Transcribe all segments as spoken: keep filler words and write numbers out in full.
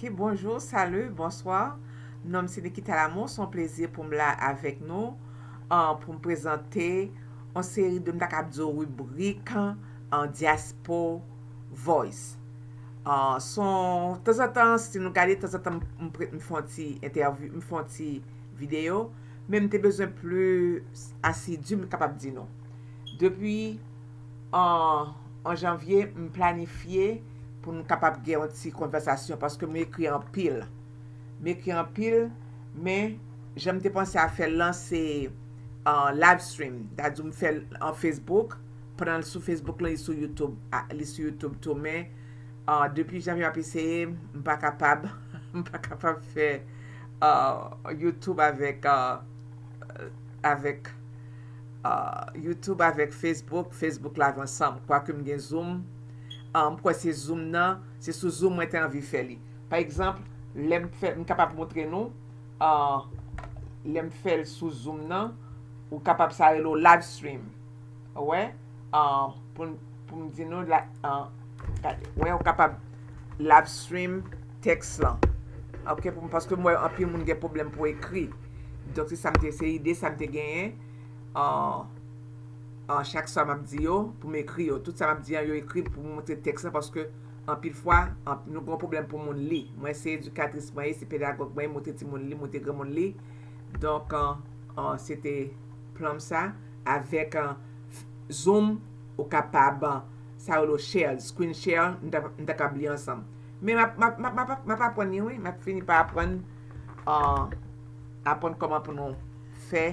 Bonjou, salut, bonsoir. Non m se Nikita Lamour, se yon plezi pou m la avèk nou, an, pou m prezante yon seri de, m ta kab di w, ribrik, an, Diaspo Voice. An, se yon, tanzantan, si nou gade, tanzantan m, m pre-, m fè yon ti entèvyou, m fè yon ti videyo, men m te bezwen pli asidi, m kapab di nou. Depi an, an janvye, m planifye pou n kapab gen yon ti konvèsasyon, paske m ekri anpil. M ekri anpil, men jan m te panse a fè l lan, se, an, live stream. Sa di m fè l an Facebook, pandan l sou Facebook lan, li sou YouTube. A, li sou YouTube tou, men, an, depi janvye m ap eseye, m pa kapab, m pa kapab fè, an, YouTube avèk, an, avèk, an, YouTube avèk Facebook, Facebook live ansanm. Kwake m gen Zoom, an, m kwè se Zoom nan, se sou Zoom mwen te anvi fè li. Pa egzanp, lè m fè, m kapab montre nou, an, lè m fè l sou Zoom nan, ou kapab, sa rele w live stream. Ou wè? An, pou, pou m di nou, la, an, gade, wè, ou kapab live stream tèks lan. Ok, pou m, paske m wè anpil moun gen pwoblèm pou ekri. Donk, se sa m te, se ide sa m te genyen. An, an, chak sa m ap di yo, pou m ekri yo. Tout sa m ap di an, yo ekri pou m montre tèks lan, paske anpil fwa, an, nou gen pwoblèm pou moun li. Mwen, se edikatris mwen ye, se pedagòg mwen ye, montre timoun li, montre granmoun li. Donk, an, an, se te plan m sa. Avèk, an, Zoom, ou kapab, an, sa yo rele share, screen share, n ta, n ta kab li ansanm. Men m ap, m ap, m ap, m ap, m ap aprann li, wi. M ap fini pa aprann, an, aprann kòman pou nou fè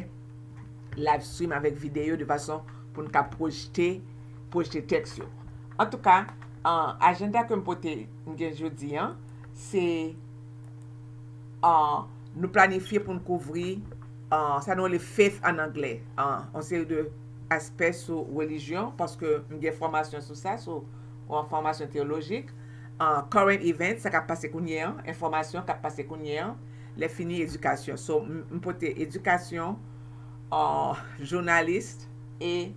live stream avèk videyo de fason pou n ka pwojte, pwojte tèks yo. Antouka, an, ajanda ke m pote, m gen jodi an, se, an, nou planifye pou n kouvri, an, sa nou rele faith an anglè, an, yon seri de aspè sou relijyon, paske m gen fòmasyon sou sa, sou yon fòmasyon teyolojik, an, current event, sa k ap pase kounye an, enfòmasyon k ap pase kounye an, lè fini edikasyon. So, m, m pote edikasyon, an, jounalis e,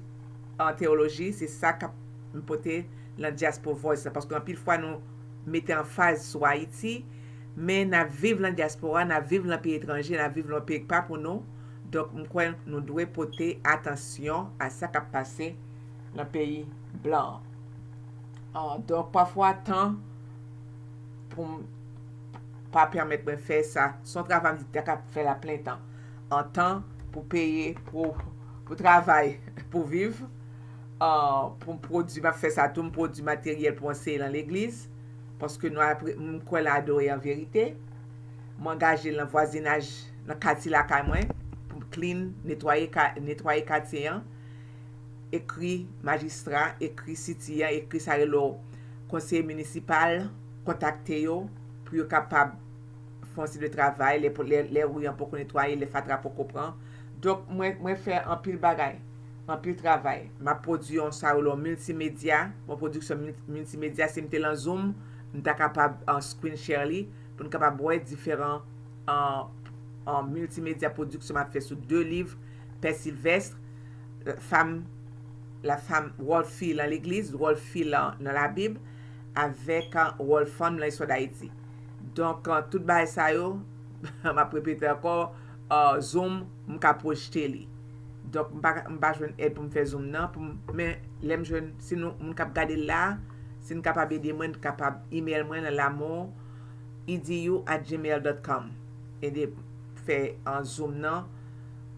an, teyoloji, se sa k ap, m pote nan Diaspo Voice la, paske anpil fwa nou mete anfaz sou Ayiti, men n ap viv nan dyaspora, n ap viv nan peyi etranje, n ap viv nan peyi k pa pou nou. Donk, m kwè nou dwe pote atansyon a sa k ap pase nan peyi blan an. An, donk, pafwa, tan pou m pa pèmèt mwen fè sa. Se yon travay m di ta ka fè l a plen tan. An tan pou peye, pou, pou travay, pou viv. An, pou m pwodui, m ap fè sa tou, m pwodui materyèl pou anseye nan legliz. Paske nou apre, m kwè nan adore an verite. M angaje l nan vwazinaj, nan katye lakay mwen, pou m clean, netwaye ka-, netwaye katye an. Ekri majistra, ekri siti an, ekri sa rele w konseye minisipal, kontakte yo pou yo kapab fè yon seri de travay, lè, lè, lè ri an poko netwaye, lè fatra poko pran. Donk, mwen, mwen fè anpil bagay, anpil travay. M ap pwodui yon sa rele yon miltimedya, yon pwodiksyon mil-, miltimedya. Si m te lan Zoom, m ta kapab, an, screen share li, pou n kapab wè diferan, an, an, miltimedya pwodiksyon m ap fè sou de liv, Pè Silvèst, Fam, la femme, wòl fi lan legliz, wòl fi lan nan Labib, avèk, an, wòl fanm lan istwa Dayiti. Donk, an, tout bagay sa yo, m ap repete ankò, an, Zoom, m ka pwojte li. Donk, m pa, m pa jwenn èd pou m fè Zoom nan, pou m, men lè m jwenn, si nou, moun k ap gade l la, si n kapab ede mwen, n kapab email mwen nan lamour edu at gmail dot com. Ede fè, an, Zoom nan,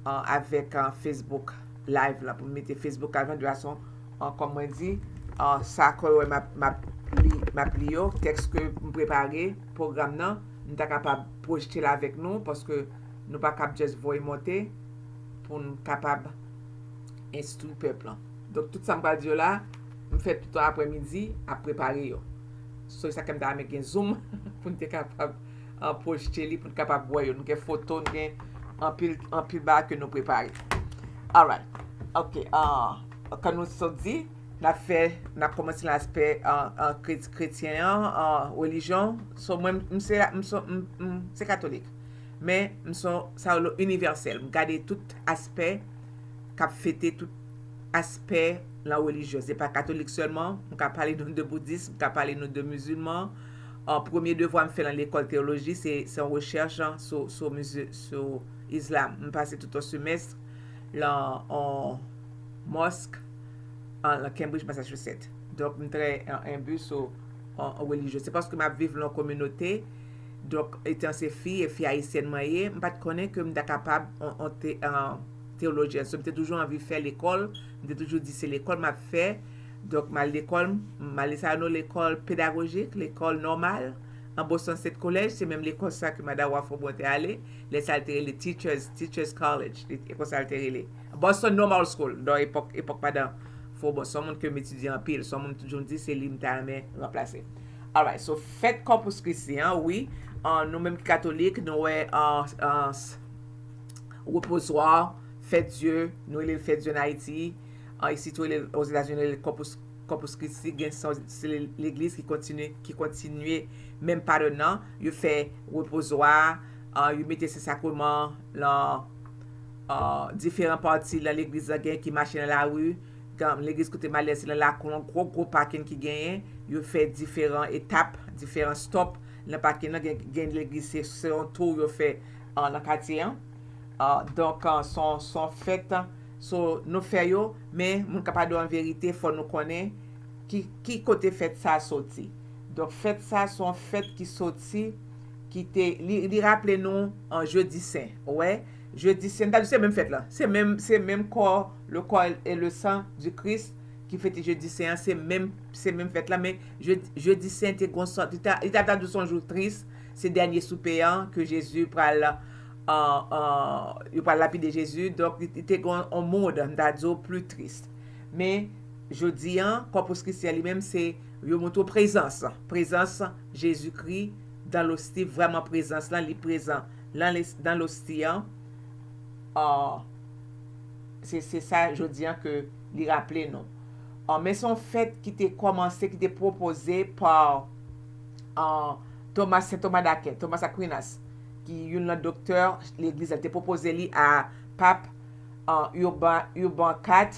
an, avèk, an, Facebook Live la, pou m mete Facebook Live lan de fason, an, kòm mwen di, an, sa ke w wè m ap, m ap li, m ap li yo, tèks ke m prepare, pwogram nan, m ta kapab pwojte l avèk nou, paske nou pa kab just voye monte pou n kapab enstwi pèp lan. Donk, tout sa m pral di yo la, m fè tout an aprèmidi ap prepare yo. So, sa ke m ta renmen gen Zoom pou n te kapab, an, pwojte li, pou n kapab wè yo. Nou gen foto, nou gen anpil, anpil bagay ke nou prepare. Alright. Ok. An, kan nou sot di, n ap fè, n ap kòmanse nan aspè, an, an, kret-, kretyen an, an, relijyon. So, mwen, m se, m se, m, m se katolik. Men, m se yon, sa rele inivèsèl. M gade tout aspè k ap fete tout aspè lan relijyon. Se pa katolik sèlman, m ka pale nou de boudis, m ka pale nou de mizilman, An premye devwa m fè nan lekòl teyoloji, se, se yon rechèch sou, sou, mizi- sou islam. M pase tout yon semès lan yon mòsk an, lan Cambridge, Massachusetts. Donk, m trè an, enbi sou an, an relijyon. Se paske m ap viv lan yon kominote, donk, etan se fi, e fi ayisyèn mwen ye, m pa t konnen ke m ta kapab yon, yon te, an, teyolojyèn. So, m te toujou anvi fè lekòl, m te toujou di se lekòl m ap fè. Donk, m al lekòl, m ale sa yo nan lekòl pedagojik, lekòl nòmal, an Boston State College, se menm lekòl sa ke madan Wa Fobon te ale, lè sa l te rele Teachers, Teachers College, e konsa l te rele. Boston Normal School, nan epòk, epòk madan Fobon, se yon moun ke m etidye anpil, se yon moun toujou m di se li m ta renmen ranplase. Alright, so fèt Corpus Christi an, wi, an, nou menm ki katolik, nou wè an, an, repozwa, fèt Dye, nou rele l fèt Dye an Ayiti, an, isit yo rele l, Ozetazini, yo rele l Corpus, Corpus Christi, gen sa, se legliz ki kontinye, ki kontinye menm patèn nan, yo fè repozwa, an, yo mete Sen Sakreman lan, an, diferan pati lan legliz lan, gen ki mache nan lari, gen legliz kote m ale se lan lakou an, gwo, gwo pakin ki genyen, yo fè diferan etap, diferan stop lan pakin nan, gen, gen legliz se, se yon tou yo fè, an, lan katye an. An, donk, an, se yon, se yon fèt, so, nou fè yo, men moun k ap adore an verite, fò nou konnen ki, ki kote fèt sa a soti. Donk, fèt sa a se yon fèt ki soti, ki te, li, li raple nou an Jedi Sen, ou wè? Jedi Sen, m ta di se menm fèt la. Se menm, se menm corps, le corps et le sang du Christ ki fete Jedi Sen an, se menm, se menm fèt la, men Jedi, Jedi Sen te gon sòt, li ta, li ta, ta di se yon jou tris, se dènye soupe an ke Jezi pral, an, an, yo pral lapide Jezi, donk li, li te gon yon mood, m ta di w, pli tris. Men, jodi an, Corpus Christi an li menm, se, yo montre w prezans, prezans Jezikri dan losti, vrèman prezans lan, li prezan lan les-, dan losti an. Ah, se, se sa jodi an ke li raple nou. Ah, men se yon fèt ki te kòmanse, ki te pwopoze pa, ah, Thomas, Sen Toma Dakè, Thomas Aquinas, ki youn nan doktè legliz la, te pwopoze li a pap, ah, Urban, Urban kat,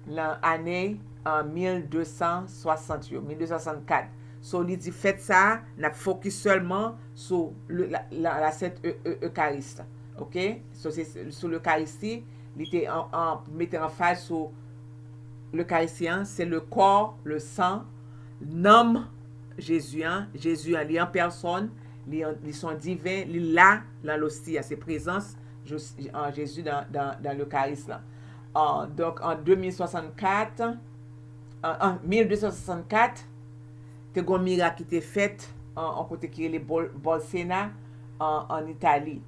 nan ane, ah, mil de san swasant yo, mil de san swasannkat. So, li di fèt sa a, n ap fokis sèlman sou le, la, la, la Sent E-, E-, Ekaristi. Oke? So, se sou Lekaristi, li te an, an, mete anfaz sou Lekaristi an, se le corps, le sang, nanm Jezi an. Jezi an, li an pèsòn, li an, li se yon diven, li la nan losti an, se prezans Jos-, an Jezi dan, dan, dan Lekaris lan. Ah, donk, an de mil swasannkat, an, an mil de san swasannkat, te gon mirak ki te fèt, an, an kote ki rele Bol-, Bolsena, an, an Itali.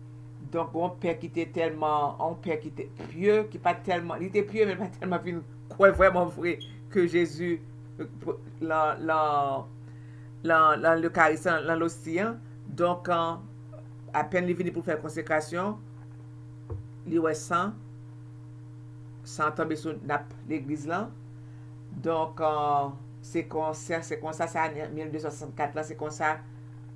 Donk, gon pè ki te tèlman, yon pè ki te pye, ki pa t tèlman, li te pye, men li pa t tèlman vin kwè vrèman vre ke Jezi, lan, lan, lan, lan Lekaristi an, lan losti an. Donk, an, apèn li vini pou fè konsekrasyon, li wè san, san tonbe sou nap legliz lan. Donk, an, se konsa, se konsa sa, mil de san swasannkat lan, se konsa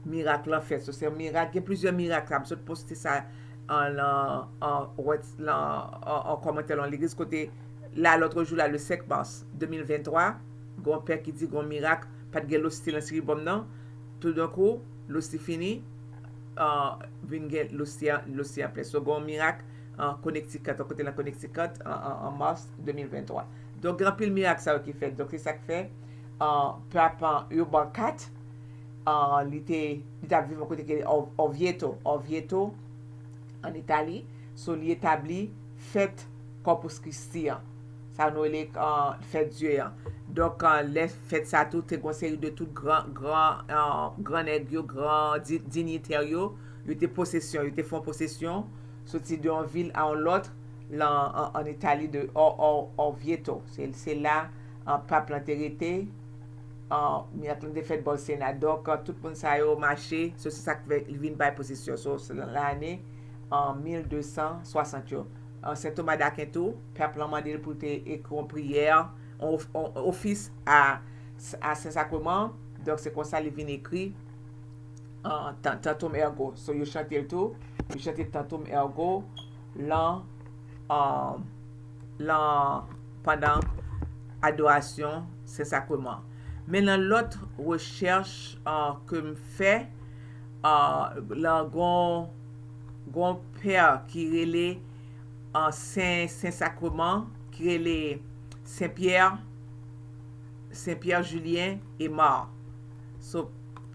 mirak lan fèt. So, se yon mirak, gen plizyè mirak, m sot poste sa an, an, an, wè, lan, an, an kòmantè lan legliz kote la, lòt jou la, le senk mas de mil venntwa, gon pè ki di gon mirak, pa t gen losti lan siribòm nan, toudenkou, losti fini, ah, vin gen losti an, losti an plen. So, gon mirak an Connecticut, yon kote lan Connecticut, an, an, an mas de mil venntwa. Donk, gen anpil mirak sa yo ki fèt. Donk, se sa k fè, ah, papa Urban kat, ah, li te, li t ap viv yon kote ki rele Ov-, Oviedo, Oviedo, an Itali. So, li etabli fèt Corpus Christi an. Sa nou rele, ah, fèt Dye an. Donk, ah, lè fèt sa tou, te gon seri de tout gran, gran, ah, gran nèg yo, gran di-, dinyitè yo, yo te posesyon, yo te fè yon posesyon, soti de yon vil a yon lòt, lan, an, an Itali de O-, O-, Oviedo. Se, se la, ah, pap lan te rete, ah, mirak lan te fèt Bolsena. Donk, ah, tout moun sa yo mache, so se sa k fè li vin bay posesyon. So, se lan lane, an mil de san swasant yo. An Sen Toma Daken tou, pap lan mande l pou l te ekri yon priyè, yon of-, yon ofis a, a Sen Sakreman. Donk, se konsa li vin ekri, an, Tan-, Tantum Ergo. So, yo chante l tou. Yo chante Tantum Ergo lan, an, lan, pandan adorasyon Sen Sakreman. Men nan lòt rechèch ke m fè, lan gon gon pè ki rele Sen Sen Sakreman, ki rele Sen Pyè, Sen Pyè Julien Aymar. So,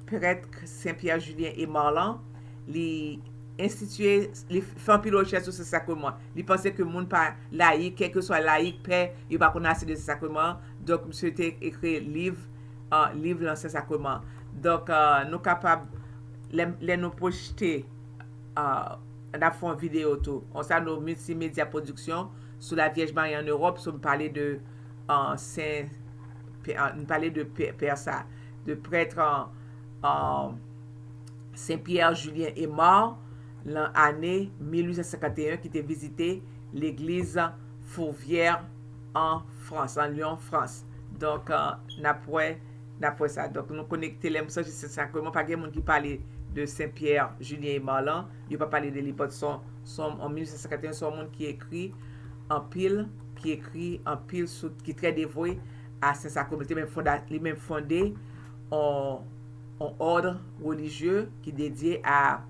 prèt Sen Pyè Julien Aymar lan, li enstitiye, li fè anpil rechèch sou Sen Sakreman. Li panse ke moun pa layik, kèlkeswa layik, pè, yo pa konn ase de Sen Sakreman. Donk, misye te ekri liv, liv lan Sen Sakreman. Donk, nou kapab, lè, lè nou pwojte, n ap fè yon videyo tou. Konsa, nou Multimedia Production sou la Vyèj Mari an Ewòp, so m pale de Sen, m pale de pè sa, de prèt Sen Pyè Julien Aymar, lan ane mil uit san senkanteyen, ki te vizite legliz Fourvière an Frans, an Lyon, Frans. Donk, n ap wè, n ap wè sa. Donk, nou konekte, lè m sonje Sen Sakreman, pa gen moun ki pale de Sen Pyè Julien Aymar lan, yo pa pale de li, but se yon, se yon, an mil uit san senkanteyen, se yon moun ki ekri anpil, ki ekri anpil sou, ki trè devwe a Sen Sakreman. Li te menm fonda, li menm fonde yon, yon òd relijye ki dedye a,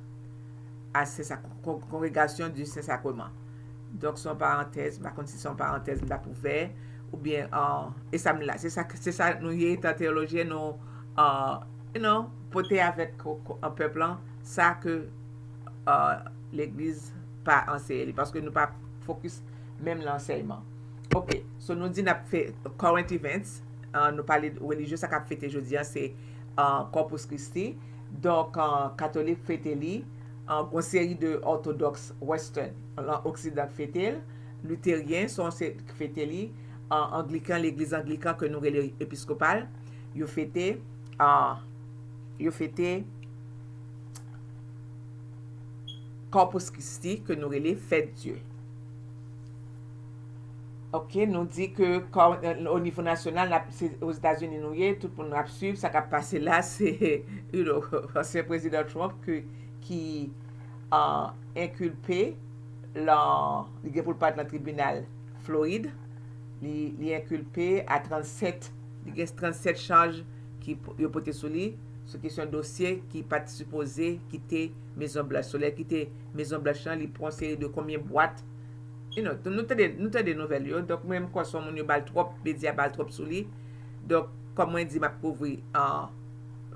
a Sen Sak-, kon-, Congregation du Saint Sacrement. Donk, se yon parantèz, m pa konn si se yon parantèz m t ap ouvè, oubyen, e sa m la, se sa, se sa nou ye, etan teyolojyen, nou, you know, pote avèk an pèp lan sa ke legliz pa anseye li, paske nou pa fokis menm nan ansèyman. Ok, so nou di n ap fè current events, nou pale relijye, sa k ap fete jodi a, se Corpus Christi. Donk, katolik fete li, gon seri de òtodòks western, lan oksidan k fete l, literyen, se yon seri k fete li, anglikan, legliz anglikan ke nou rele episkopal, yo fete, yo fete Corpus Christi, ke nou rele Fèt Dye. Ok, nou di ke o nivo nasyonal, se Ozetazini nou ye, tout moun ap swiv sa k ap pase la, se, you know, ansyen prezidan Trump ki, ki enkilpe, li gen pou l parèt nan tribinal Florid, li, li enkilpe a trannsèt, li gen trannsèt chaj ki yo pote sou li, sou kesyon dosye ki pa t sipoze kite Mezon Blanch. So, lè l kite Mezon Blanch lan, li pran yon seri de konbyen bwat, you know, nou tande, nou tande nouvèl yo. Donk, mwen, m kwè se yon moun yo ba l twòp, medya ba l twòp sou li. Donk, kòm mwen di, m ap kouvri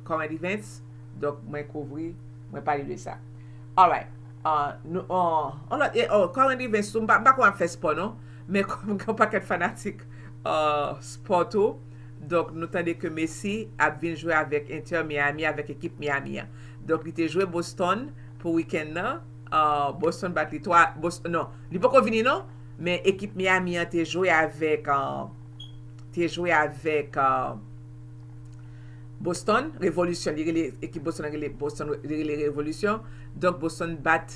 current events. Donk, mwen kouvri, mwen pale de sa. Alright. Nou, on lòt, current events tou, m pa, m pa kwè m ap fè spò, non. Men kòm gen yon pakèt fanatik spò tou, donk, nou tande ke Messi ap vin jwe avèk Inter Miami, avèk ekip Miami an. Donk, li te jwe Boston pou wikenn nan. Boston bat li twa, Boston, non, li poko vini, non. Men ekip Miami an te jwe avèk, te jwe avèk Boston, Revolisyon, li rele, ekip Boston an rele Boston, li rele Revolisyon. Donk, Boston bat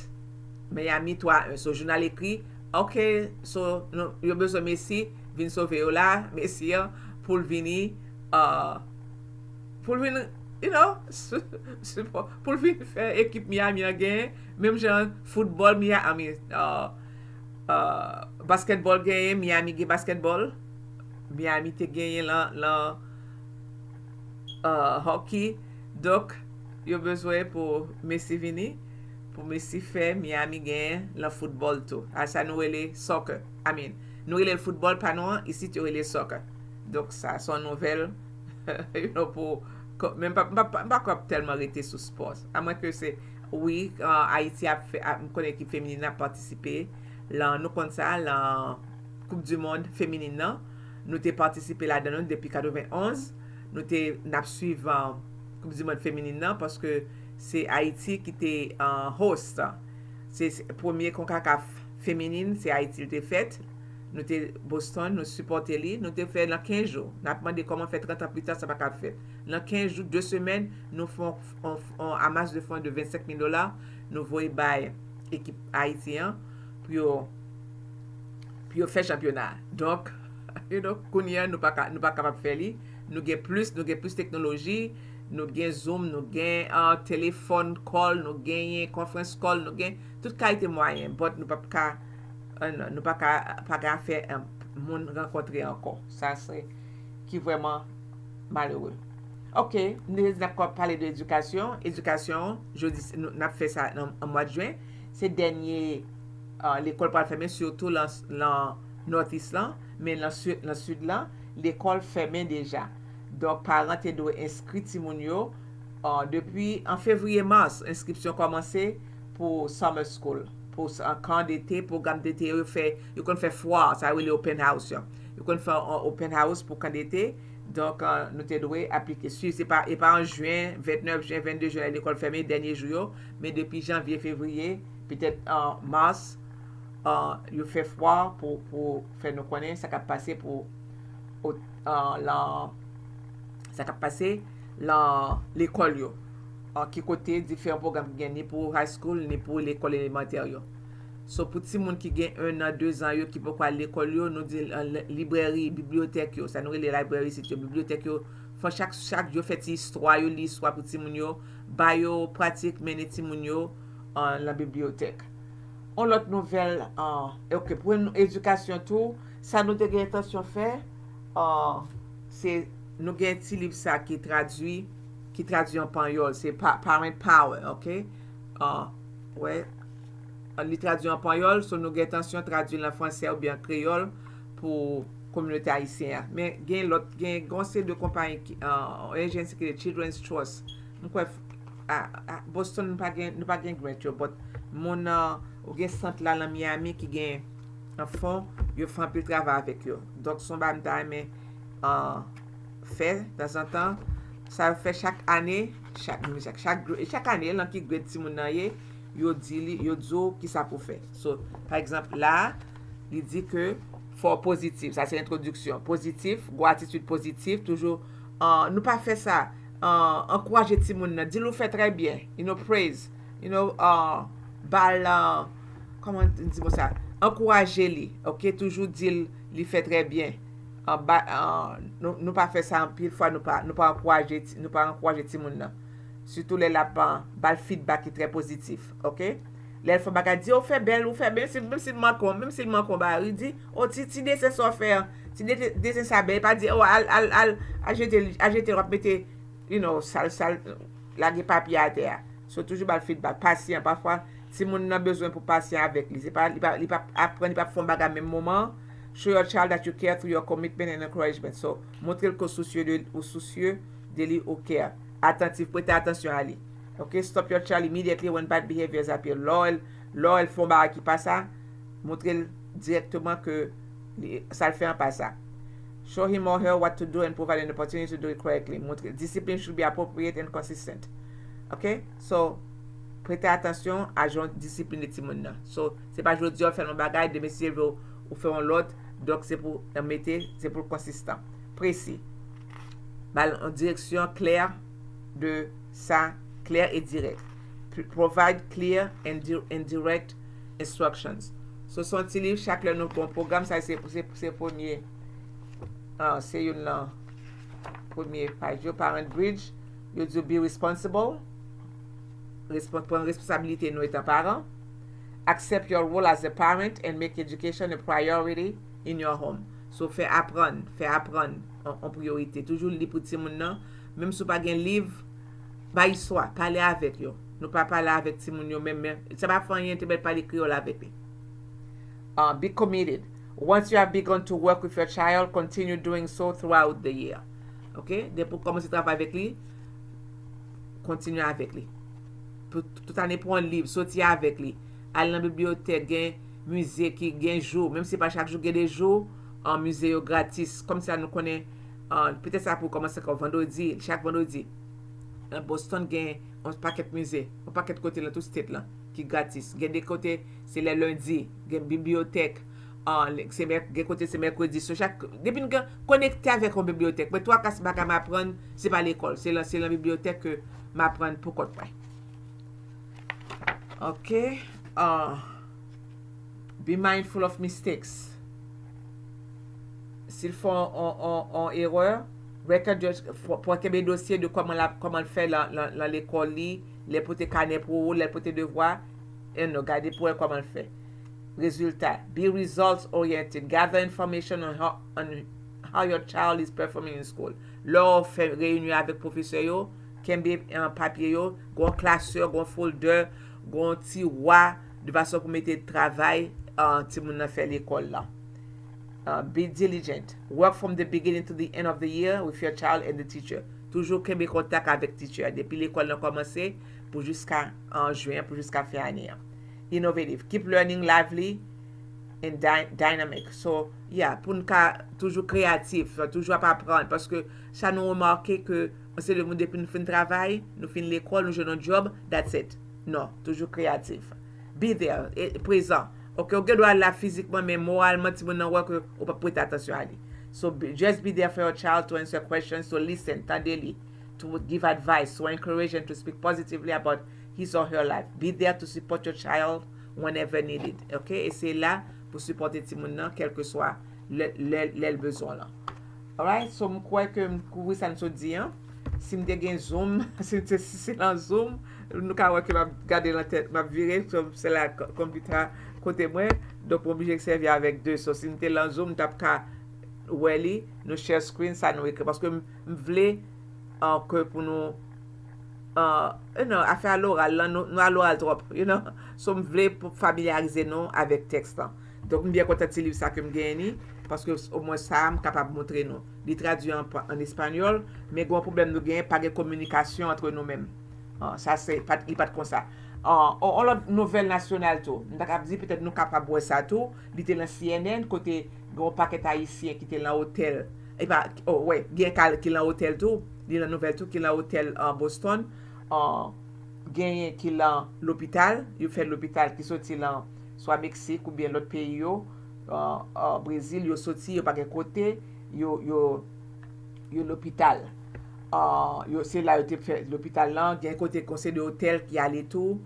Miami twa en. So, jounal ekri, ok, so, yo bezwen Messi vin sove yo la, Messi an, pou l vini, pou l vin, you know, pou l vin fè ekip Miami an genyen, menm jan foutbòl Miami, I mean, baskètbòl genyen, Miami gen baskètbòl, Miami te genyen lan, lan hockey. Donk, yo bezwen pou Messi vini, pou Messi fè Miami genyen lan foutbòl tou. A sa nou rele soccer. I mean, nou rele l foutbòl pa nou an, isit yo rele soccer. Donk, sa se yon nouvèl, you know, pou, men m pa, m pa, m pa kwè ap tèlman rete sou spò. Amwen ke se, wi, Ayiti ap fè, m konnen ekip feminin ap patisipe lan, nou konn sa, lan Koup di mond feminin nan. Nou te patisipe ladan l depi katrevenonz. Nou te, n ap swiv Koup di mond feminin nan, paske se Ayiti ki te host. Se, se premye Konkakaf feminin, se Ayiti l te fèt. Nou te Boston, nou sipòte li, nou te fè nan kenz jou. N ap mande kòman fè trant an pita sa pa ka fèt. Nan kenz jou, de semèn, nou fè yon, yon, yon amas de fon de vennsenk mil dola, nou voye bay ekip Ayiti an pou yo, pou yo fè chanpyona. Donk, you know, kounye a, nou pa ka, nou pa kapab fè li. Nou gen plis, nou gen plis teknoloji, nou gen Zoom, nou gen telefòn call, nou genyen conference call, nou gen tout kalite mwayen, but nou p ap ka, nou pa ka, pa ka fè moun rankontre ankò. Sa se ki vrèman malere. Ok, nou te di n ap pale de edikasyon. Edikasyon, jodi, n ap fè sa nan mwa de jen. Se dènye, uh, lekòl pral fèmen, sitou lan, lan Northeast lan, men lan, lan sid lan, lekòl fèmen deja. Donk, paran te dwe enskri timoun yo, uh, depi an fevriye, mas, enskripsyon kòmanse pou summer school, pou kan dete, pwogram dete yo fè, yo konn fè fwa, sa yo rele open house yo. Yo konn fè yon open house pou kan dete. Donk, uh, nou te dwe aplike, swiv, se pa, e pa an jen, vennèf jen, vennde jen, lekòl fèmen, dènye jou yo, men depi janvye, fevriye, petèt an mas, uh, yo fè fwa pou, pou fè nou konnen sa k ap pase pou, uh, lan, sa k ap pase lan lekòl yo. Uh, ki kote diferan pwogram ki gen ni pou high school, ni pou lekòl elemantè yo. So, pou timoun ki gen en an, de zan yo, ki poko al lekòl yo, nou di, uh, librèri, bibliyotèk yo, sa nou rele library isit yo, bibliyotèk yo, fò chak, chak jou fè ti istwa, yo li istwa pou timoun yo, ba yo pratik mennen timoun yo, uh, lan bibliyotèk. On lòt nouvèl, uh, ok, pou nou edikasyon tou, sa nou te gen entansyon fè, uh, se nou gen ti liv sa ki tradui, ki tradui an panyòl, se Parent Power, ok? Uh, wè, li tradui an panyòl, so nou gen entansyon tradui l an fransè oubyen an kreyòl pou kominote ayisyen an. Men gen lòt, gen yon seri de konpayi, uh, yon agency ki rele Children's Trust. M kwè, uh, uh, Boston, nou pa gen, nou pa gen grant yo, but moun, uh, ou gen sant la nan Miami ki gen an fon, yo fè anpil travay avèk yo. Donk, se yon bagay m ta renmen, uh, fè tanzantan. Sa yo fè chak ane, chak, chak, chak, chak ane, lan ki grade timoun nan ye, yo di li, yo di w kisa pou fè. So, pa egzanp, la, li di ke fò w pozitif. Sa se entwodiksyon. Pozitif, gwo atitid pozitif, toujou, uh, nou pa fè sa, uh, ankouraje timoun nan, di l ou fè trè byen, you know, praise, you know, uh, ba l, uh, kòman n di mo sa? Ankouraje li, ok? Toujou di l li fè trè byen. Uh, ba, uh, nou, nou pa fè sa anpil fwa, nou pa, nou pa ankouraje, nou pa ankouraje timoun nan. Sitou lè l ap, uh, ba l feedback ki trè pozitif, ok? Lè l fè yon bagay, di, ou fè bèl, ou fè bèl, menm si, menm si l manke w, menm si l manke w bagay, li di, o, ti, ti desen sa w fè an, ti de-, desen sa bèl, pa di, o, al, al, al, al jete, al jete, w ap mete, you know, sal, sal, lage papye atè a. So, toujou ba l feedback. Pasyan, pafwa, timoun nan bezwen pou pasyan avèk li. Se pa, li pa, li pa aprann, li pa fè yon bagay menm moman. Show your child that you care through your commitment and encouragement. So, montre l ke w sousye de, ou sousye de li, ou care. Atantif, prete atansyon a li. Ok, stop your child immediately when bad behaviors appear. Lè w, lè w fè yon bagay ki pa sa, montre l dirèkteman ke li, sa l fè an pa sa. Show him or her what to do and provide an opportunity to do it correctly. Montre, discipline should be appropriate and consistent. Ok? So, prete atansyon a jan w disiplinen timoun nan. So, se pa jodi a w fè l yon bagay, demen si l vle w fè yon lòt, donk se pou w mete, se pou l konsistan. Presi. Ba l yon direksyon klè de sa, klè e dirèk. Provide clear and, di- and direct instructions. So, se yon ti liv, chak lè nou pran pwogram, sa se, se, se premye, ah, se youn nan premye paj yo, Parent Bridge, yo di w be responsible, respon- pran responsabilite nou etan paran, accept your role as a parent and make education a priority in your home. So, fè aprann, fè aprann an, an priyorite. Toujou li pou timoun nan, menm si w pa gen liv, bay istwa, pale avèk yo. Nou pa pale avèk timoun yo menm, men sa pa fè anyen, te mèt pale kreyòl avèk li. Uh, be committed. Once you have begun to work with your child, continue doing so throughout the year. Ok? Depi w kòmanse travay avèk li, kontinye avèk li. Pou tout ane, pran liv, soti avèk li. Al nan bibliyotèk, gen mize ki gen jou, menm si pa chak jou, gen de jou, an mize yo gratis. Kòmsi la nou konnen, an, petèt sa pou kòmanse ankò vandredi, chak vandredi. Nan Boston gen yon pakèt mize, yon pakèt kote nan tout state lan ki gratis. Gen de kote se lè lendi, gen bibliyotèk, an, se mè- gen kote se mèkredi. So chak, depi n gen konekte avèk yon bibliyotèk, mwen twa kas bagay m aprann, se pa lekòl, se lan, se lan bibliyotèk ke m aprann pou kont mwen. Ok. Ah, be mindful of mistakes. Si l fè on, on, on, on erè, record your, fò- fò kenbe dosye de kòman l ap, kòman l fè lan, lan, lan lekòl li, lè l pote kanè pou ou, lè l pote devwa, and nou gade pou wè kòman l fè. Rezilta. Be results oriented. Gather information on how, on how your child is performing in school. lè w fè reyinyon avèk pwofesè yo, kenbe, eh, papye yo, gen yon klasè, gen yon folder, gen yon tiwa, de fason pou mete travay, eh, timoun nan fè lekòl la. Uh, be diligent. Work from the beginning to the end of the year with your child and the teacher. Toujou kenbe kontak avèk teacher a depi lekòl nan kòmanse pou jiska an jen, pou jiska fen ane an. Innovative. Keep learning lively and dy- dynamic. So, yeah, pou n ka toujou kreyatif, toujou ap aprann, paske sa nou remake ke se de moun depi nou fin travay, nou fin lekòl, nou jwenn yon job, that's it. Non, toujou kreyatif. Be there, e, prezan. Ok, ou gen dwa la fizikman, men moralman, timoun nan wè ke ou p ap prete atansyon a li. So, be- just be there for your child to answer questions, to listen, tande li, to give advice, to encourage and to speak positively about his or her life. Be there to support your child whenever needed. Ok, e se la pou sipòte timoun nan, kèlkeswa lè, lè, lè l bezwen lan. Alright, so m kwè ke m kouvri sa n sot di an. Si m te gen Zoom, si m te si se lan Zoom, nou ka wè ke m ap gade lan tèt, m ap vire, so se la k- konpita kote mwen. Donk, m oblije sèvi avèk de. So, si m te lan Zoom, m t ap ka wè li, nou share screen, sa nou ekri. Paske m, m vle uh, ke pou nou uh, non, afè a loral lan, nou, nou a loral twòp, you know. So, m vle pou familyarize nou avèk tèks lan. Donk, m byen kontan ti liv sa ke m genyen ni, paske omwen sa a, m kapab montre nou. Li tradui an, an espanyòl, men gen yon pwoblèm nou genyen, pa gen kominikasyon antre nou menm. Ah, sa se, pa t- li pa t konsa. Ah, on, on lòt nouvèl nasyonal tou. M ta kab di, petèt nou kapab wè sa tou. Li te lan C N N, kote gen yon pakèt Ayisyen ki te lan otèl. E pa, oh, wè, gen kal ki lan otèl tou. Li lan nouvèl tou, ki lan otèl an Boston. Ah, genyen ki lan lopital. Yo fè lopital ki soti lan swa Meksik oubyen lòt peyi yo, ah, ah, Brezil, yo soti, yo pa gen kote, yo, yo, yo lopital. Ah, yo, se la yo te fè lopital lan. Gen kote, gen yon seri de otèl ki ale tou,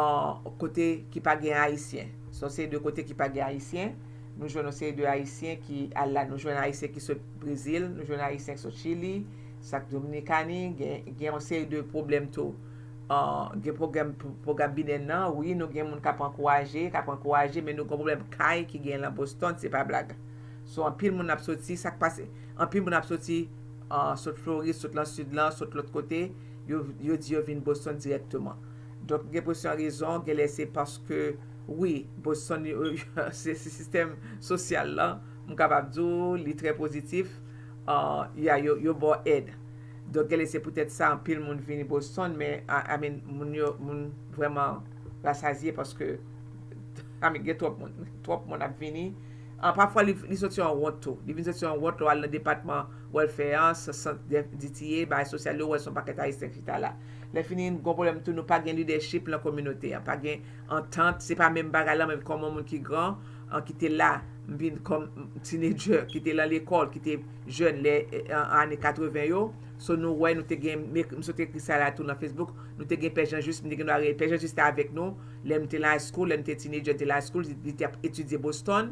ah, kote ki pa gen Ayisyen. Se yon seri de kote ki pa gen Ayisyen. Nou jwenn yon seri de Ayisyen ki al la. Nou jwenn Ayisyen ki sot Brezil, nou jwenn Ayisyen ki sot Chili, sa k Dominikani, gen, gen yon seri de pwoblèm tou. Ah, gen pwogram, pwogram binè nan, wi, nou gen moun k ap ankouraje, k ap ankouraje, men nou gen pwoblèm kay ki gen lan Boston, se pa blag. So, anpil moun ap soti, sa k pase, anpil moun ap soti, ah, sot Florid, sot lan sid lan, sot lòt kote, yo, yo di yo vin Boston dirèkteman. Donk, m gen enpresyon rezon, genlè se paske, wi, Boston, yo, se, se sistèm sosyal lan, m kapab di w, li trè pozitif, ah, ya, yo, yo ba w èd. Donk, genlè se poutèt sa, anpil moun vini Boston, men, I, I mean, moun yo, moun vrèman rasazye paske, I mean, gen twòp moun, twòp moun ap vini. Ah, pafwa, li, li soti yon wont tou. Li vin soti yon wont lè w al nan depatman welfare an, san, sant de, D T A, bagay sosyal yo, w wè se yon pakèt Ayisyen ki chita la. Lè fini, gen yon pwoblèm tou, nou pa gen lidèchip lan kominote an, pa gen antant, se pa menm bagay la, menm kòman moun ki gran, an, ki te la, m vin kòm teenager, ki te lan lekòl, ki te jèn lè, eh, an, ane katreven yo. So, nou wè, nou te gen, m ek- m sot ekri sa la tou nan Facebook, nou te gen Pè Jan Jis, m te gen dwa rele Pè Jan Jis te avèk nou, lè m te lan high school, lè m te teenager, te lan high school, li, li te ap etidye Boston.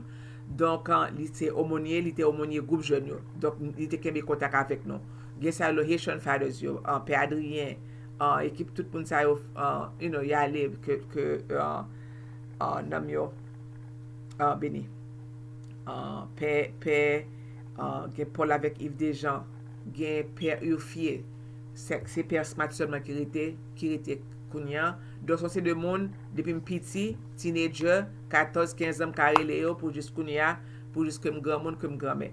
Donk, an, li te omonye, li te omonye gwoup jèn yo. Donk, li te kenbe kontak avèk nou. Gen sa yo, Haitian Fathers yo, an, Pè Adrien, an, ekip tout moun sa yo, an, you know, y ale ke, ke, an, an, nanm yo, an, beni. An, Pè, Pè, an, gen Paul avèk Yves Dejean, gen Pè Urfier, se, se Pè Smat sèlman ki rete, ki rete kounye a. Donk, se yon seri de moun, depi m piti, teenager, katòz, kenz an, m ka rele yo pou jis kounye a, pou jis ke m granmoun, ke m granmè.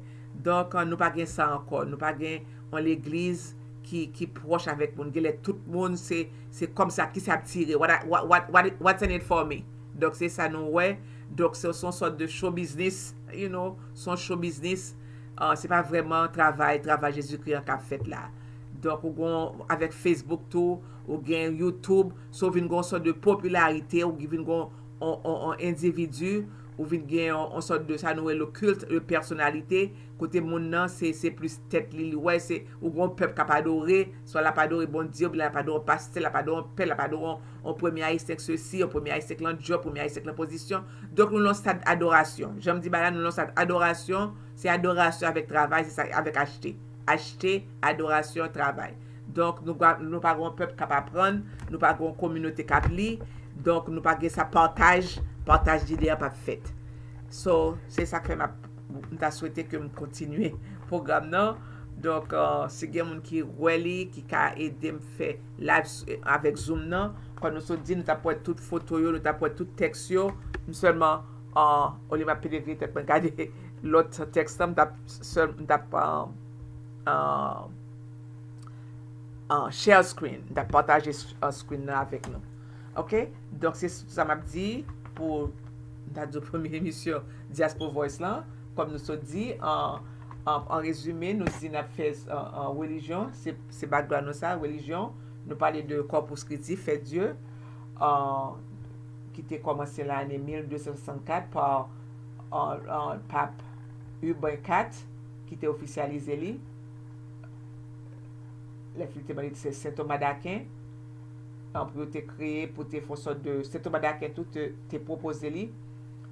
Donk, an, nou pa gen sa ankò. Nou pa gen yon legliz ki, ki pwòch avèk moun. Genlè tout moun, se, se kòmsa, kisa ap tire. What, I- what, what, what, what's in it for me? Donk, se sa nou wè. Donk, se, se yon sòt de show business, you know, se yon show business. Ah, se pa vrèman travay, travay Jezikri an k ap fèt la. Donk, ou gen, avèk Facebook tou, ou gen YouTube, so ou vin gen yon sòt de popilarite, ou vin gen yon, yon, yon, yon endividi, ou vin gen yon, yon sòt de sa nou rele le culte de personnalité, kote moun nan, se, se plis tèt li, li wè, se, ou gen yon pèp k ap adore, swa l ap adore Bondye, oubyen l ap adore yon pastè, l ap adore yon pè, l ap adore yon, yon premye ayisyen k sesi, yon premye ayisyen k lan djòb, premye ayisyen k lan pozisyon. Donk, nou lan stad adorasyon. Jan m di bagay la, nou lan stad adorasyon, se adorasyon avèk travay, se sa, avèk achte. Achte, adorasyon, travay. Donk, nou, pa- nou pa gen yon pèp k ap aprann, nou pa gen yon kominote k ap li, donk, nou pa gen sa pataj, pataj lide a p ap fèt. So, se sa k fè m ap, m ta swete ke m kontinye pwogram nan. Donk, uh, si gen moun ki wè li, ki ka ede m fè live avèk Zoom nan, kòm nou sot di, nou t ap wè tout foto yo, nou t ap wè tout tèks yo. M sèlman, uh, olye m ap pede vire tèt mwen gade lòt tèks lan, m t ap sèl, m t ap uh, uh, uh, share screen, m t ap pataje uh, screen nan avèk nou. Ok? Donk, se sa m ap di pou, m ta di w, premye emisyon Diaspora Voice lan. Kòm nou sot di, an, an, an rezime, nou di n ap fè an, an relijyon, se, se background nou sa, relijyon. Nou pale de Corpus Christi, fèt Dye, an, ki te kòmanse nan ane mil de san swasannkat pa an, an, pap Urbain kat, ki te ofisyalize li. Lè fini te mande se Sen Toma Daken, an, pou yo te kreye, pou te fè yon sòt de Sen Toma Daken tou te, te pwopoze li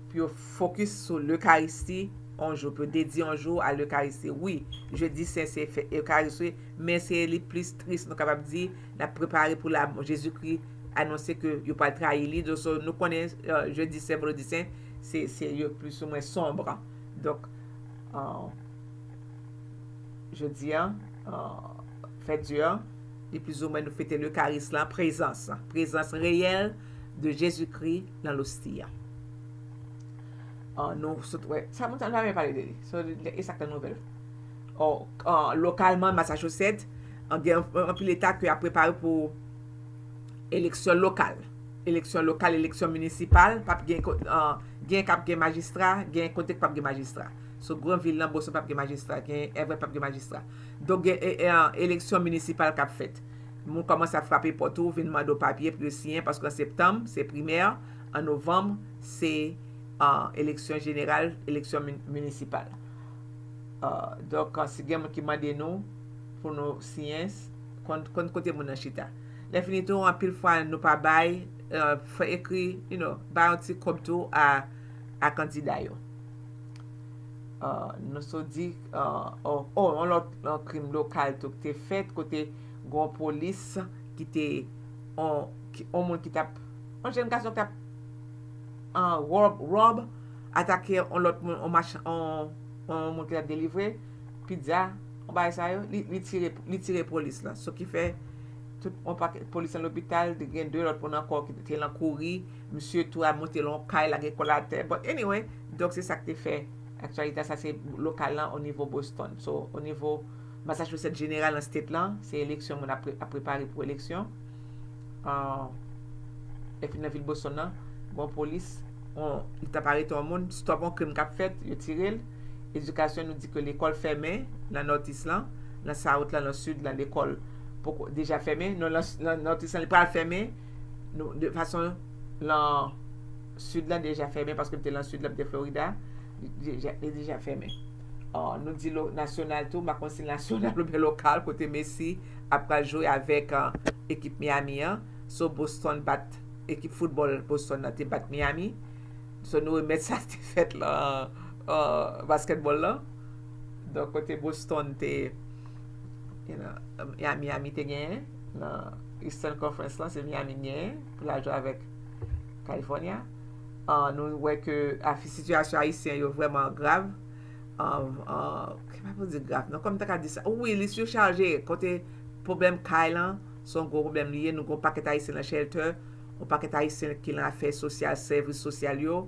pou yo fokis sou Lekaristi yon jou, pou yo dedye yon jou a Lekaristi. Wi, Jedi Sen se fèt Lekaristi, men se li plis tris, nou kapab di, n ap prepare pou la Jezikri anonse ke yo pral trayi li. Donk, so, nou konnen uh, Jedi Sen, Vandredi Sen, se, se yo plis ou mwen sonb. Donk, uh, jodi a, uh, fèt Dye a, li plizoumwen nou fete Lekaris lan, prezans, prezans reyèl de Jezikri nan losti a. Uh, nou sot wè, sa moun sa nou pa menm pale de li. So, e sa k nan nouvèl. Oh, uh, lokalman, Massachusetts, uh, gen anpil eta ke ap prepare pou eleksyon lokal. Eleksyon lokal, eleksyon minisipal, p ap gen, uh, gen k ap gen majistra, gen kote k p ap gen majistra. So, gran vil lan, Boston p ap gen majistra, gen Everett p ap gen majistra. Donk, gen e, e, uh, eleksyon minisipal k ap fèt. Moun kòmanse ap frape pòt ou, vin mande w papye pou yo siyen, paske an septanm, se primè, an novanm, se uh, eleksyon jeneral, eleksyon minisipal. Uh, donk, uh, si gen moun ki mande nou pou nou siyen, konn, konn kote moun nan chita. Lè fini tou, anpil fwa nou pa bay, uh, fè ekri, you know, bay yon ti kòb tou a, a kandida yo. Uh, nou so di, uh, oh, oh, yon lòt yon krim lokal tou ki te fèt, kote gon polis ki te, on, ki, on moun ki t ap, yon jèn gason ki t ap an wòb, wòb, atake yon lòt moun, yon machan, yon, yon moun ki t ap delivre pizza, yon bagay sa yo, li, li tire, li tire polis lan. So ki fè, tout yon pakèt polis nan lopital, gen de lòt moun ankò ki te lan kouri, misye tou a monte lan yon kay, lage kò l atè. But anyway, donk se sa k te fè aktyalite a, sa se lokal lan o nivo Boston. So, o nivo Massachusetts jeneral nan state lan, se eleksyon, moun ap, ap prepare pou eleksyon. Uh, epi nan vil Boston nan, gon polis, on, li t ap arete yon moun, stop yon krim k ap fèt, yo tire l. Edikasyon, nou di ke lekòl fèmen nan Nòtis lan, nan South lan, nan Sid lan, lekòl poko deja fèmen. Non, nan, nan Nòtis lan, li pral fèmen. Nou, de fason, lan Sid lan deja fèmen, paske m te lan Sid lan, m te Florida, li deja, li deja fèmen. Uh, nou di lo, nasyonal tou, m pa konn si nasyonal oubyen lokal, kote Messi ap pral jwe avèk uh, ekip Miami an. So Boston bat, ekip foutbòl Boston nan te bat Miami. So nou remèt sa ki te fèt lan uh, basketball lan. Donk kote Boston te, you know, Miami, Miami te genyen nan Eastern Conference lan, se Miami genyen pou l al jwe avèk California. Uh, nou wè ke afi, sitiyasyon ayisyen yo vrèman grav. Um, uh, ki pa pou di grav, non, kòm ta ka di sa. Wi, li sichaje, kote pwoblèm kay lan, se yon gwo pwoblèm li ye. Nou gon pakèt ayisyen nan shelter, yon pakèt ayisyen ki lan afè sosyal, sèvis sosyal yo.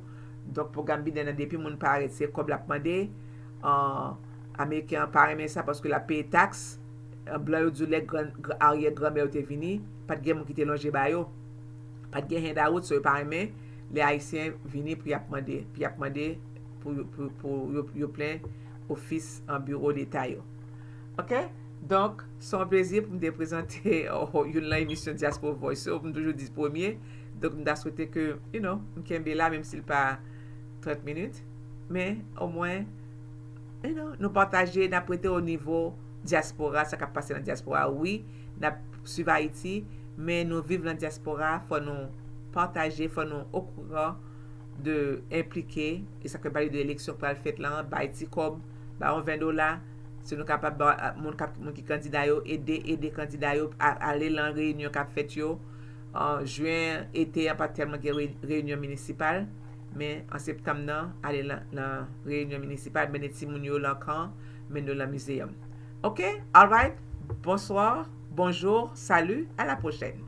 Donk, pwogram Biden nan, depi moun parèt, se kòb l ap mande. Uh, Ameriken an pa renmen sa paske l ap peye taks. Uh, blan yo di w lè gran, gran, aryè granmè yo te vini, pa t gen moun ki te lonje ba yo. Pa t gen handout, so yo pa renmen lè Ayisyen vini pou y ap mande, pou y ap mande pou, pou, pou yo, yo plen ofis an biwo leta yo. Ok? Donk, se yon plezi pou m te prezante oh, youn lan emisyon Diaspora Voice yo, pou m toujou di premye. Donk, m ta swete ke, you know, m kenbe la, menm si l pa trant minit. Men, omwen, you know, nou pataje, n ap rete o nivo dyaspora, sa k ap pase nan dyaspora. Wi, n ap swiv Ayiti, men nou viv nan dyaspora, fò nou pataje, fò nou okouran de enplike, e sa k fè pale de eleksyon k pral fèt lan, bay ti kòb, bay yon ven dola, si nou kapab ba moun k ap, moun ki kandida yo, ede, ede kandida yo, a, ale lan reyinyon k ap fèt yo, an jen, ete an pa tèlman gen re, reyinyon minisipal, men an septanm nan, ale lan, lan reyinyon minisipal, mennen timoun yo lan kan, mennen yo lan mizeyòm. Ok? Alright? Bonsoir, bonjour, salut, à la prochaine.